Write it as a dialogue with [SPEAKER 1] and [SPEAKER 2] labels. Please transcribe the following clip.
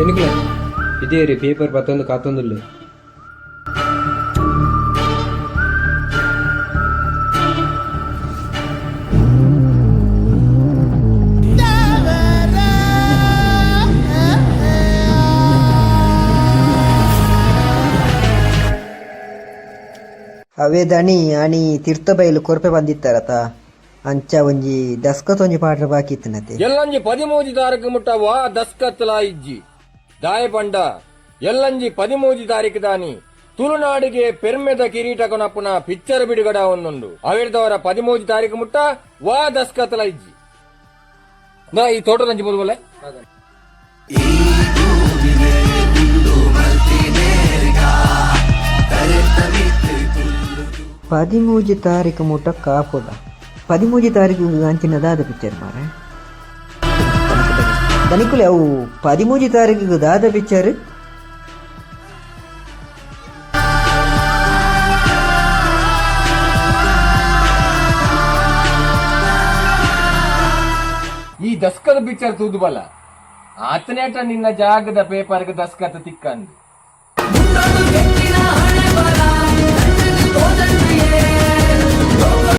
[SPEAKER 1] ಎನಿಕುಲೆ ಇದೇ ರೀ ಪೇಪರ್ ಪತ್ತೊಂದು ಕಾತೊಂದುಲ್ಲೆ.
[SPEAKER 2] ಅವೇ ದಣಿ ಅಣಿ ತೀರ್ಥಬೈಲು ಕೊರ್ಪೆ ಬಂದಿತ್ತಾರತ, ಅಂಚ ಒಂಜಿ ದಸ್ಕತ್ ಒಂಜಿ ಪಾಡ್ರ ಬಾಕಿ ಇತ್ತಿನತೆ.
[SPEAKER 3] ಎಲ್ಲಂಜಿ 13 ತಾರೀಕು ಮುಟ್ಟ ವಾ ದಸ್ಕತ್ಲ ಇಜ್ಜಿ. ದಾಯ ಪಂಡ ಎಲ್ಲಂಜಿ 13 ತಾರೀಕು ದಾನಿ ತುಳುನಾಡಿಗೆ ಪೆರ್ಮೆದ ಕಿರೀಟ ಕೊನಪ್ಪುನ ಪಿಕ್ಚರ್ ಬಿಡುಗಡ ಒಂದುಂಡು. ಅವೆರ್ದವರ 13 ತಾರೀಕು ಮುಟ್ಟ ವಾ ದಸ್ಕತ್ಲ ಇಜ್ಜಿ. ನಾ ಈ ತೋಟದಂಚಿ ಬೋಲ್ಬೋಲೆ.
[SPEAKER 2] 13 ತಾರೀಕು ಮುಟ್ಟ ಕಾಪುದ. 13 ತಾರೀಕು ಅಂಚಿನ ದಾದ ಪಿಕ್ಚರ್ ಮಾರೆ? ದನಿಕುಲೆ, ಅವು 13 ತಾರೀಕು ದಾದ ಪಿಕ್ಚರ್?
[SPEAKER 3] ಈ ದಸ್ಕದ ಪಿಕ್ಚರ್ ತೂದು ಬಲ ಆತನೇಟ ನಿನ್ನ ಜಾಗದ ಪೇಪರ್ಗೆ ದಸ್ಕತ್ ತಿಕ್ಕಂದು.
[SPEAKER 4] ತೋಜ.